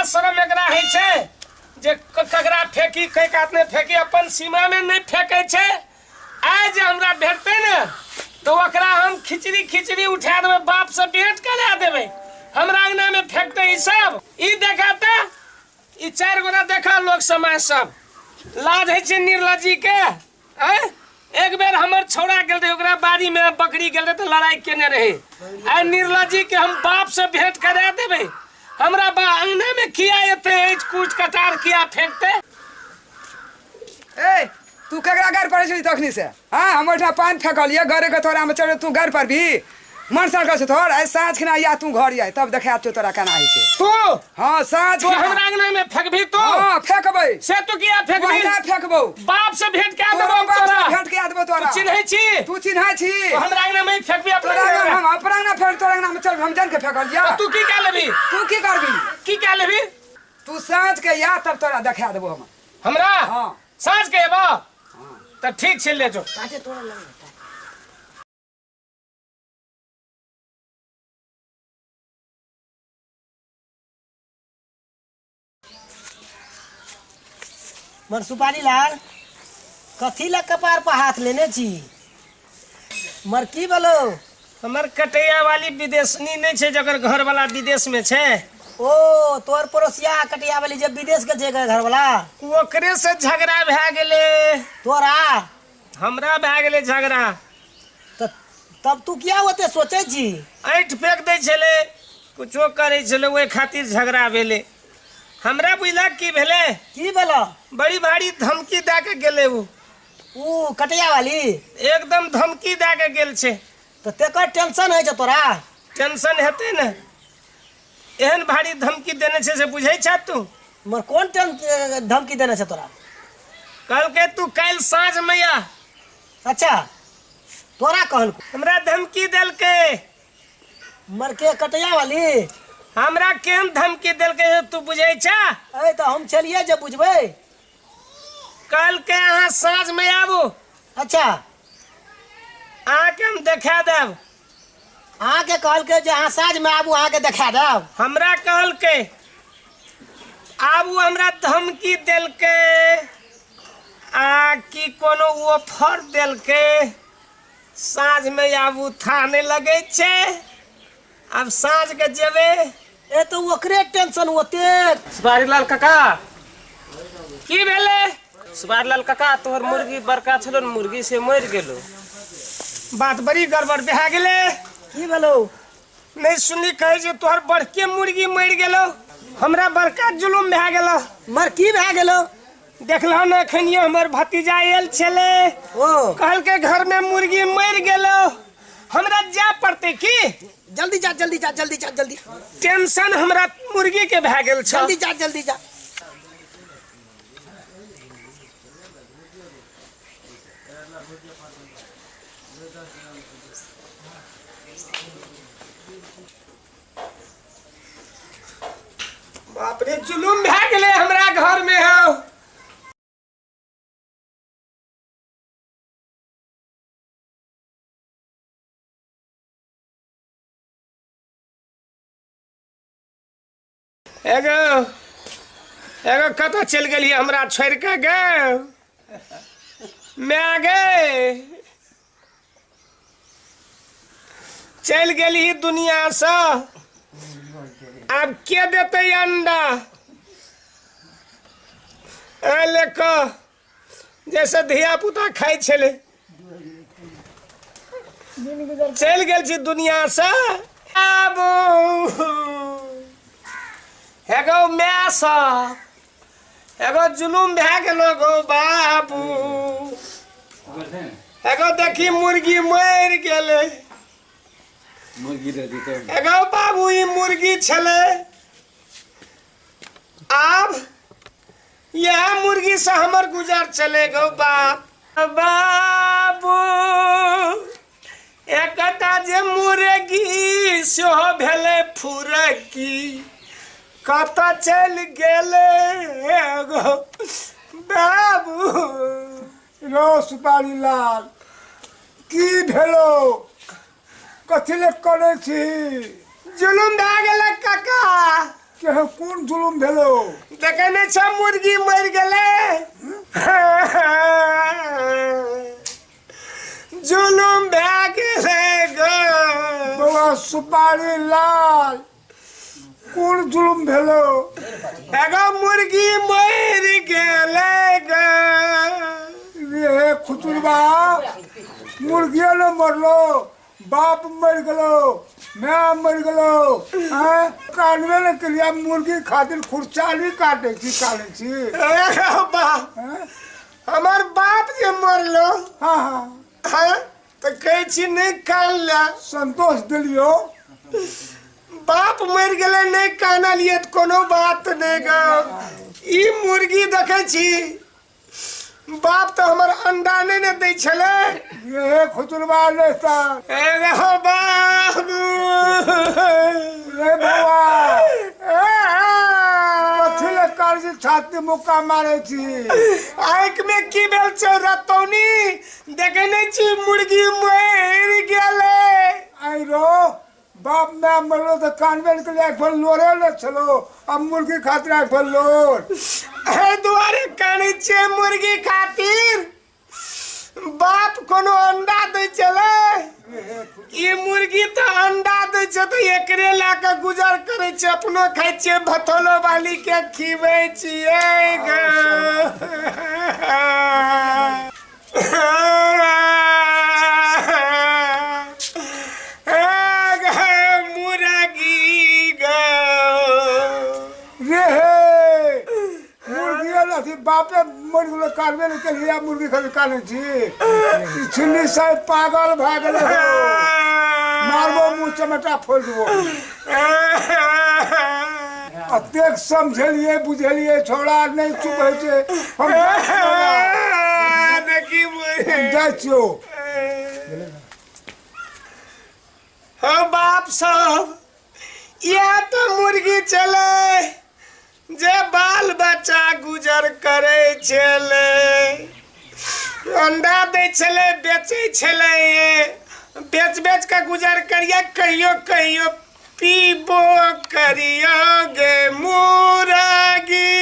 लाज शरम एकरा होइ छै जे ककरा फेंकी कै कात नहि फेंकी, अपन सीमा मे नहि फेंकै छै। आइ जे हमरा भेटतै ने तऽ ओकरा हम खिचड़ी खिचड़ी उठा देबै, बाप से भेंट करा देबै। हमरा अंगना मे फेंकतै ई सब। ई देखा तऽ ई चारि गोटा देखा, लोक समाज सब लाज होइ छै निर्लज्जी के। आँय, एक बेर हमर छौड़ा गेल रहे ओकरा बाड़ी में, बकरी गेल रहे तऽ लड़ाई केने रहे। आइ निर्लज्जी के हम बाप से भेंट करा देबै। हमरा बा अंगना में किया एते ऐंठ कूट कटार किया फेंकते? ए, तू केकरा गारि पड़ै छी तखनी से? हाँ, हम ओहिठाम पानि फेकलियै गरे के तोरा में चढ़, तू गारि पर भी मन सड़कल छै तोहर। आइ साँझ खिना या तू घर आइ, तब देखा छौ तोरा केना होइ छै। तू? हाँ, साँझ तू खिना। हमरा अंगना में फेंकबी तू? हाँ, फेंकबै। से तू किया फेंकबी? ओहिना फेंकबौ। बाप से भेंट कए तोरा देबौ बाप से तोरा। भेंट कए देबौ तोरा। तू चिन्है छी? तू चिन्है छी? तू हमरा अंगना में फेंकबी अपना तोरा अंगना में? हम अपना अंगना फेंक, तोरा अंगना में चल, हम जान के फेंकलिया। तू की कए लेबी? तू की करबी? की कए लेबी? तू साँझ के या तब तोरा देखा देबो हम। हमरा? हाँ। साँझ के एबो? तऽ ठीक छै, ले जो। काटे तोरा लगे। मर सुपारी लाल, कथी ला कपार पर हाथ लेने छी? मर की बोलो? हमर कटैया वाली विदेशनी नहीं छै जकर घर वाला विदेश में छै। ओ तोर पड़ोसिया कटैया वाली जे विदेश गेल छै घर वाला, ओकरे से झगड़ा भए गेलै। तोरा? हमरा भए गेलै झगड़ा। तऽ तब तू किया ओते सोचै छी? ऐंठ फेंक दै छलै, कुछो करै छलै, ओहि खातिर झगड़ा भेलै हमरा। बुझलक की भेलै? की भेलो? बड़ी भारी धमकी दए के गेलै ओ। ऊ कटैया वाली? एकदम धमकी दए के गेल छै। तऽ तेकर टेंशन होइ छै तोरा? टेंशन हेतै ने, एहन भारी धमकी देने छै से बुझै छह तू? मगर कोन धमकी देने छै तोरा? कहलकै तू काल्हि साँझमे आ। अच्छा, तोरा कहलको? हमरा धमकी देलकै। मरके कटैया वाली? हमरा केहन धमकी देलकै से तू बुझै छह? ए तऽ हम छलियै जे बुझबै। कहलकै अहाँ साँझमे आबू। अच्छा। अहाँके हम देखा देब। अहाँके कहलकै जे अहाँ साँझमे आबू, अहाँके देखा देब? हमरा कहलकै आबू, हमरा धमकी देलकै आ कि कोनो ऑफर देलकै, साँझमे आबू। था नहि लगै छै, आब साँझके जेबै। ए तऽ ओकरे टेंशन ओतेक। सुपारी लाल काका। की भेलै? सुपारी लाल काका, तोहर मुर्गी बड़का छलो ने मुर्गी, से मरि गेलो। बात बड़ी गड़बड़ भए गेलै। की भेलौ? नहीं सुनली, कहै छै तोहर बड़के मुर्गी मरि गेलो। हमरा बड़का जुलुम भए गेलो। मर की भए गेलौ? देखलहुँ ने, एखनियो हमर भतीजा आयल छलै। ओ कहलकै घरमे मुर्गी मरि गेलो। हमरा जाय पड़तै की? जल्दी जा, जल्दी जा, जल्दी जा, जल्दी। टेंशन हमरा मुर्गी के भए गेल छल। जल्दी जा, जल्दी जा। बाप रे, जुलुम भए गेलै हमरा घर में हौ। एगो एगो कतऽ चलि गेलियै हमरा छोड़ि कऽ गे माय गे? चलि गेली दुनियासँ, आब के देतै अंडा? एहि लऽ कऽ जैसे धिया पुता खाइ छलै। चलि गेल छी दुनियासँ। आबू एगो माय सब, एगो जुलुम भए गेलो गो बाबू। एगो देखी, मुर्गी मरि गेलै। एगो बाबू, ई मुर्गी छलै, आब इएह मुर्गी से हमर गुजर चले गो बाप बाबू। एकटा जे मुर्गी सेहो भेलै फुरकी, कतऽ चलि गेलै एगो बाबू? रौ सुपारी लाल, की भेलो? कथी ले करै छी? जुलुम भए गेलै काका। केहन रे कोन जुलुम भेलो? देखै नहि छ मुर्गी मरि गेलै। जुलुम भए गेलै ग। बौआ सुपारी लाल, कोन जुलुम भेलो? एगो मुर्गी मरि गेलै ग। रे खुचुरबा, मुर्गियो ने मरलो, बाप मरि गेलो, माय मरि गेलो, आँय कानबे ने केलियै, मुर्गी खातिर खुरचाली काटै छी, कानै छी। बाप, आँय? हमर बाप जे मरलो। हाँ हाँ। हाँ, तऽ कहै छी नहि कानला। संतोष दिलियो। बाप मरि गेलै नहि कानलियै तऽ कोनो बात नहि ग। ई मुर्गी देखै छी, बाप तऽ हमर अंडा नहि ने दै छलै। ये खुचुरबा लेता। ए रे बाबू। रे बौआ, कथी ले कर्ज छाती मुक्का मारै छी? आँखि में की भेल छौ रतौनी? देखै नहि छी मुर्गी मरि गेलै। आई रो, बाप माय मरलो तऽ कानबे ने केलियै, आँखि पर लोरे ने छलो, अब मुर्गी खातिर आँखि पर लोर। एहि दुआरे कानै छियै मुर्गी खातिर? बाप कोनो अंडा दै छलै? ई मुर्गी तऽ अंडा दै छै तऽ एकरे लए कऽ गुजर करै छै, अपनो खाइ छियै, भथोलो वाली के खिबै छियै ग। मुर्गी ग। रे हे, मुर्गी अथी बापे मरि गेलो कानबे ने केलियै, मुर्गी खातिर कानै छी? ई छिन्नी साहेब पागल भए गेलै हौ। मारबो मुँह चमेटा फोड़ि देबो। एतेक समझेलियै बुझेलियै, छौड़ा नहि चुप होइ छै। हम देखी, जाइ छियौ। हो बाप सब, इएह तऽ मुर्गी छलै जे बाल बच्चा गुजर करै छलै, अंडा दै छलै, बेचै छलै, बेच बेच कऽ गुजर करिए, कहियो कहियो पीबो करियो गे मुर्गी।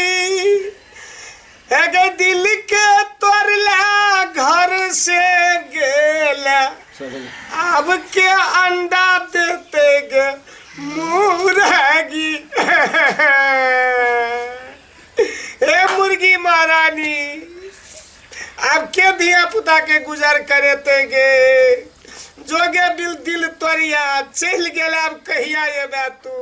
हे गे दिल के तोड़ला घर से गेला, आब के अंडा देते गे मुर्गी? हे मुर्गी महारानी, आब के धिया पुता के गुजर करेते गे? जोगे बिल दिल तोरिया चलि गेल, आब कहिया एबे तू?